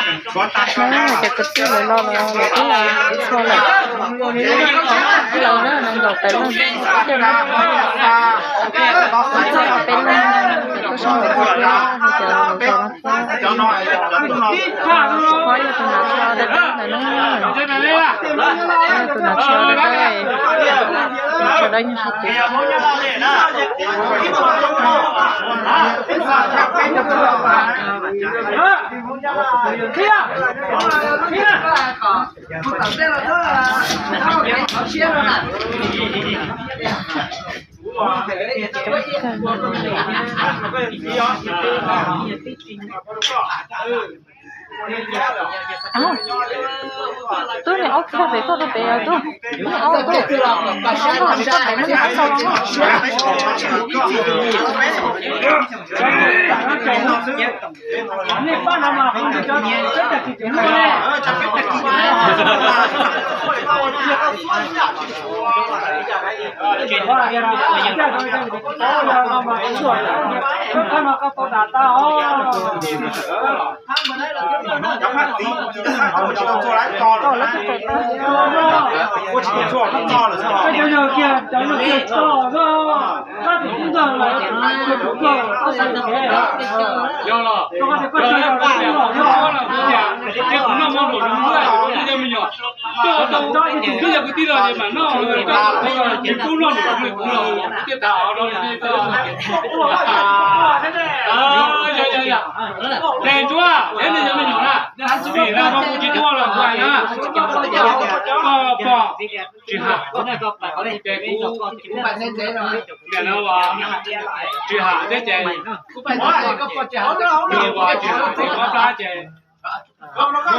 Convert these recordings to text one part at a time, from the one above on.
Cov kwv tij lawv los lawm, lawv twb los txog lawm. Lawv na, nees nkaum tawm leej, peb leeg, cov tub sab nraud thiab, cov laus zos no thiab. Pab yog tus nom tswv dawb dawb ntawd na. Pab yog tus nom tswv dawb dawb, nom tswv dawb nyob sab tid. Twb niam ob txog pem koj rau pem os tub. Niam ob tub. Niam ob txog pem, niam ob txog. Yog los, yog kuv tias, ces kuv noj mov npaum no, kuv cov me nyuam, coj tau, twb yog kwv tij los ces mam noj, tsis pub noj npaum li kuv los, kuv thiaj tas ov no. Yog, yog, yog, ces Ntsuab, es nej cov me nyuam na, vim no kuv tsis tuaj los kuv hais na, koj pog tsis ham, ces kuv, niam no tsis ham thiab ces, kuv tsis ham, kuv plab ces,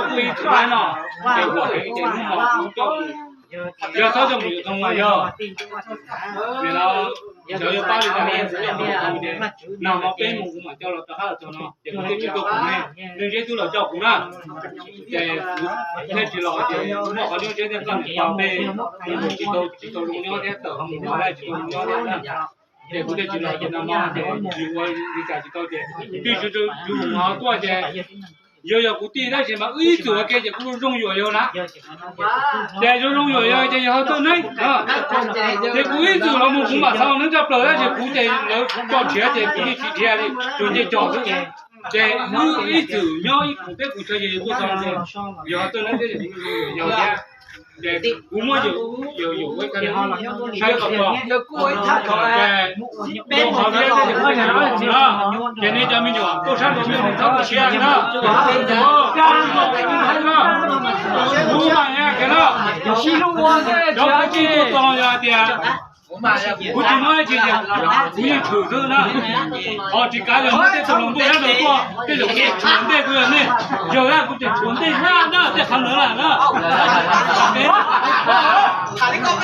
kuv ib txwm no, ces ua heev ces hnub no kuv coj, yog txhob coj mus yuav tau mas yog, niam no, xyov yuav pab li cas, nag hmo peb mus kuv mam coj los rov qab los txog no ces kuv thiaj tsis tuaj kuv ne, nws zeb twb los coj kuv na. Ces kuv thiaj tsis los ces muaj qhov nyob zeb thiaj koj niam pog peb, tsis tau, tsis tau zoo nyob thiab, tawm mus no tsis tau zoo nyob thiab na. Ces kuv thiaj tsis los ces nag hmo ces yus ua li cas tsis tau ces twb tsis tau yus mus tuaj ces yog, yog kuv tij tab sis mas wb ib txwm ua ke ces kuv zoo yuam yog na. Ces zoo zoo yuam yog ces yog ho txawj neeb, ces kuv ib txwm los mus kuv mam xav neeb tshaj plaws tab sis kuv ces lawv coj nrhiav ces kuv yeej tsis dhia li, tsuas nce cog xwb. Ces wb ib txwm nyob ib koom teb koom chaw ces yog tuaj txog ces yog ho txawj neeb thiab, yog thiab. Ces kuv muab yus, yus, yus ua ib qho saib kom txog, ces tus qhov thiab ces kuv tsis mus na, ces nej cov me nyuam tuaj sab nraud thiab nws txhob tu siab na. Kuv mas yog kiag na, cov kwv tij tuaj txog yog hais tias kuv tsis muaj dab tsi ces kuv yeej tshwm xwb na. Ho tsis kav yog muab tej tug hluas nkauj sab nraud tuaj, tej zaum kuv tseem tshuav ntej kuv yog nej, yog kuv tseem tshuav ntej na, tej qhov ntawd lawm na. Tus twg, tus twg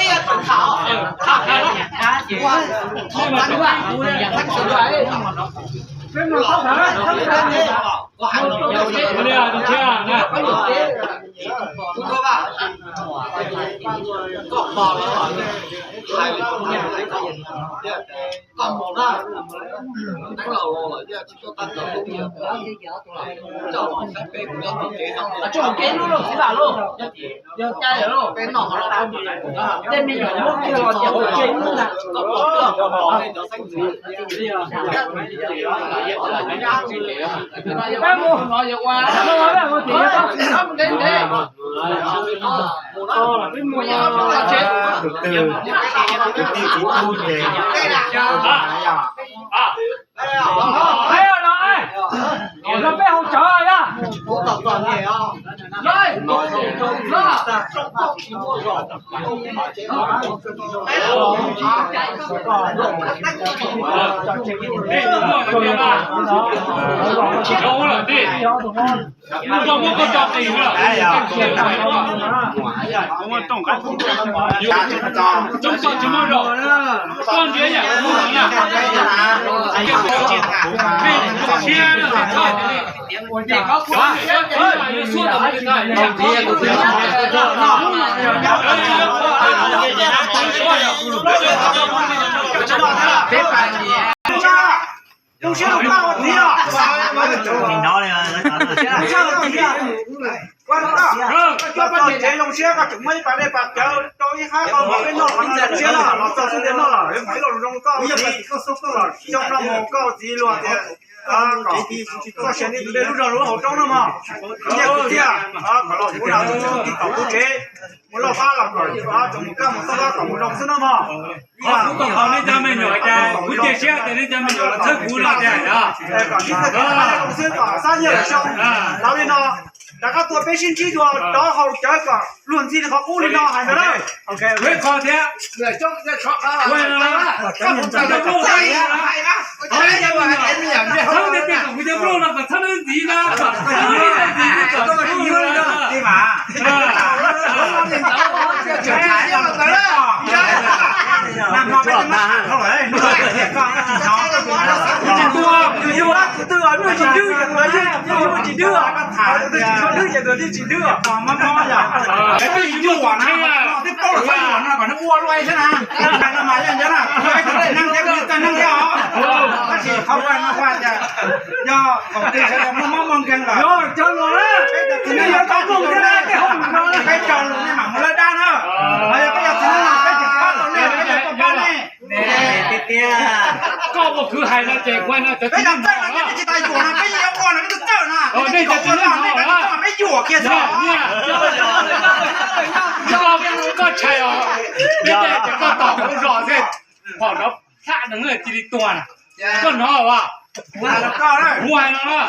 tsis pub ces, peb hau tsawv na. Koj muab koj tso qis lawm. Coob koj tsis muaj zog. Koj ntsia yam kuv na. Siab na, Zoo siab los pab ua txiv os. Zoo siab los txiv os. Koj tsev zoo siab koj tseem muaj ib pas dej pas cawv rau ib hab koj muab peb noj los zoo siab no los txog xub ntiag noj los peb mam ib lo lus zoo koj ua txiv. Xyoo no mus koj ua txiv luag tias koj siav nej tus dej lub zog lub hauv roob no mog. Nyiaj kuv tiag, kom los kuv na, kuv tib tom kuv tsev mus loj pab los kom tsoom mus kaj mus toj pab kom mus zoo xwb no mog. Kuv kom nej cov me nyuam cas kuv cia siab tias nej cov me nyuam los txhawb kuv no tiag. Kom tib txhawb kuv zoo xwb kom xab nyiaj lawm xyoo tau li no. Rov qab tuaj peb sib ntsib dua rov haus cawv kom luag ntxhi li qhov qub li no hais ntawd na. Peb qho thiab. Txhawb tej tej kom kuv cov nplooj no kom txhawb ntxiv na, kom txhawb ntxiv kom txhawb ntxiv. Tsis tua, tsis tua, tsis tua, tsis tua, tsis tua, tsis tua, tsis tua, tsis tua. Tab sis qhov ua no ua cas yog txiv neej na, peb cov txiv neej yog peb cov txiv neej peb tso lus nej mam mus lawv dab na. Ho yog peb cov txiv neej no peb tseem pab tau nej, peb tseem pab nej. Tiag tiag. Koj ua kwv hais no ces kuv no cov txiv neej no ces peb tsis tas yuam no, peb yeej ua no peb twb txawj no, nej cov txiv neej no peb yuam kiag xwb. Koj tshais os, peb tej ces koj tos kuv zos xwb, phom nrov plhav no cia li tuag na. Koj hnov as? Kuv hais no na,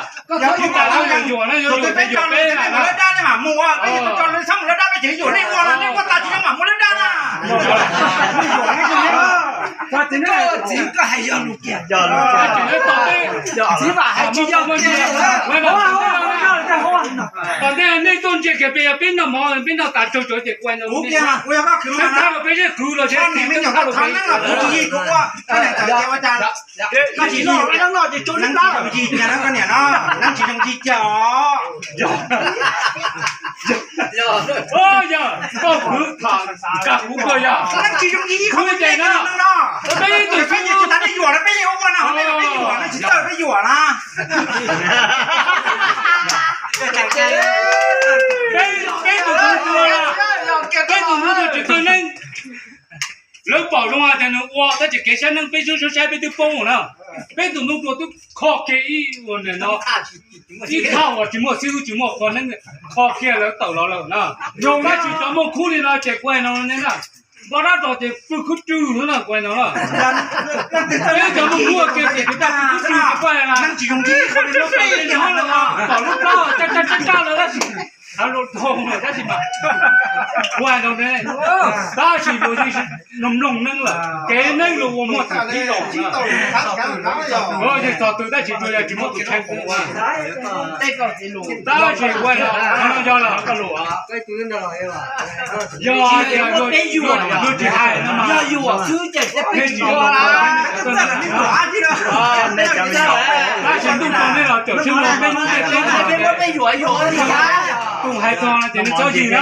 yuam no yuav yuam peb, lawv dab nej mam mus, peb tso lawv txhob mus lawv dab, peb tseem yuam nej ua no, nej ua tas tsis zoo mam mus lawv dab na. Txiv koj hais yog lus kiag. Txiv vam hais tsis yog kiag. Tom ntej nej tuaj ntsia kiag peb, yog peb noj mov peb noj tas raug cov ces kuv hais no, kuv yog koj khwv mas, thab los peb zeb kwv los tsis, kuv tsis yig, kuv ua, koj niam txawm tias ua cas, koj tsis yig, koj niam no, neeb tsis zoo yig kiag os. Yog koj kwv tham kag kuv kawg yog. Neeb tsis zoo yig, kuv ua cas no, peb tus xib hwb, peb yuam no peb yeej ua no, peb yuam no tsis txawj peb yuam na. Peb tus xib hwb, peb tus xib hwb tsis txawj neeb. Lawv pom zoo hais tias nws ua tab sis kev saib neeb peb sub saib peb twb poob na. Peb tus ntoo dua twb kho kiag ib ua no, ib thaj uas tsis muaj xib hwb tsis muaj qhua neeb, kho kiag lawv tawm los lawm na. Tab sis cov muaj khub li no ces kuv hais no ne na, npog dab ros ces pw khub rwg no na kuv hais no na. Peb cov muaj khub kiag ces kuv tab pw khub rwg kuv hais na. Peb cov muaj khub los pom lub plab tsaj tsaj tsaj lawm tab sis, kuv hais no ne, tab sis luag yeej mloog neeb lawm, kev neeb luag ua muaj tag kib los na. Yeej txog twg tab sis tsuas yog tsis muaj tus tshee kuv ua. Tab sis kuv hais no, qhov no yog lawm, yog tias luag tsis hais no mas, nej tsis, tab sis ntuj tsaus nej los caum tsheb los peb Hmoob ntiaj teb no, tus hais txog no ces nej txhob yig na.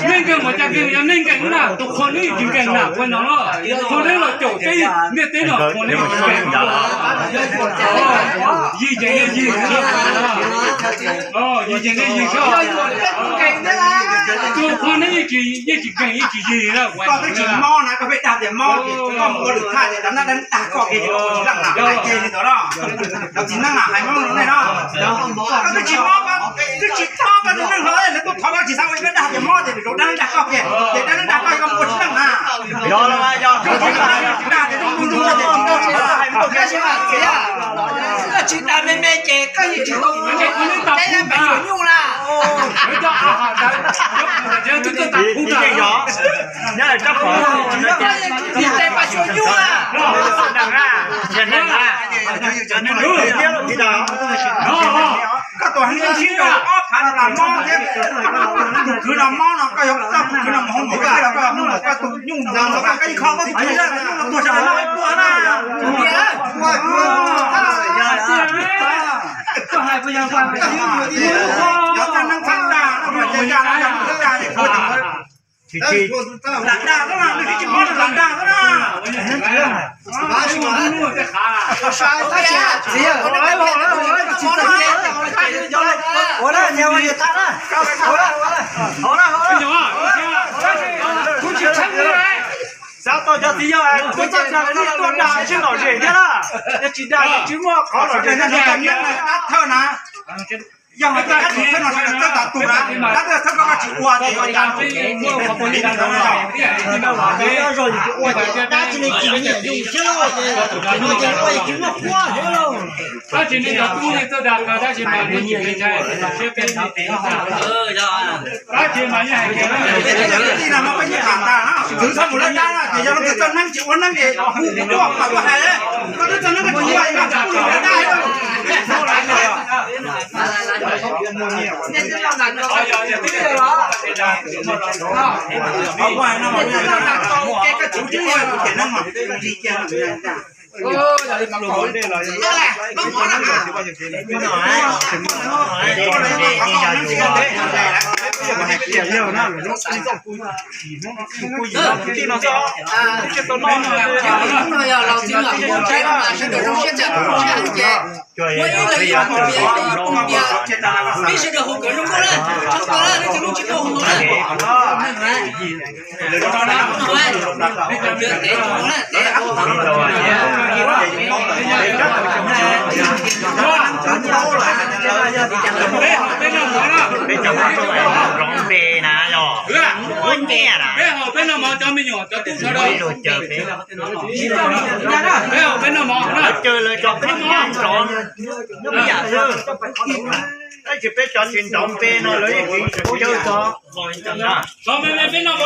Nej nkeeg mas cas nkeeg, yog nej nkeeg na, tus qhua nej tsis nkeeg na, kuv hais no, qhua nej los caum peb ntiaj teb no qhua nej tsis nkeeg. Yig ces nej yig, yig ces nej yig xwb. Tus qhua nej yeej tsis, yeej tsis nkeeg yeej tsis yig na, kuv hais no. Koj twb tsis mob na, koj pheej dag tias mob ces koj mus ua lwm thaj ces cov nab dab tag koj kiag ces koj tsis leej na, hais kiag li ntawd no. Cov txiv neej na hais mob rau nej no. Koj twb tsis mob, twb tsis mob koj tus neeg hluas lawv tuaj thov koj tsis xav ua, dab dag tias mob ces zaum dab dag koj kiag ces dab dag koj koj ua tsis leej na. Koj tsis dag me me ces koj yeej tsis tau, teb pas xyuas nyuj na. Teb pas xyuas nyuj na. Koj tus heev sib rau ob phav no las mob thiab, tus kwv no mob no koj yuav txoj tus kwv no mus hoo maum koj los koj mus koj tus nyuj ntxawm los koj yeej kho koj tus kwv no tuag sawv daws no tuag na. Yog txoj neeb txheeb dag no mas ces yog txoj neeb txheeb dag ces kuv Lam dag xwb na, nws tsis mob lam dag xwb na. Ua na, nyias ua nyias tag na. Ua na, ua na. Kuv tsis txheeb li. Xav tau cov txiv yawg tuaj txog tag li no tuaj dag sib lom zem thiab na. Yog tsis dag ces tsis muaj qhov lom zem thiab na. Thawj na. Yog hais tias kab tsis thawj no sawv daws txawj tas tus na, kab thawj koj koj tsis ua ces ua cas. Ua ces dab tsi li tsis nyiam yus xwb, ces ua ces tsis muaj qhuab xwb lauj. Tab sis nws cov tub li txawj dag kawg tab sis mas nws tsis ntshai siab peb. Tab sis mas yeej hais tias kwv tij no mas peb yeej tham tas na, kwv txhob mus lawv dab na, ces yog leej twg txawj neeb tsis ua neeb ces hu kuv tuaj kom tuaj hais, koj twb txawj neeb koj tsis ua, koj tsis ua lawv dab. Peb cov poj roob nrov npe na yog muab nyiaj na. Peb haus peb noj mov cov me nyuam cov tub sawv daws. Peb haus peb noj mov na. Lawv caw lawv cov poj roob nrov npe yam xwb. Tab sis peb cov tsis nrov npe no lawv yeej tsis caw txog. Cov me me peb noj mov.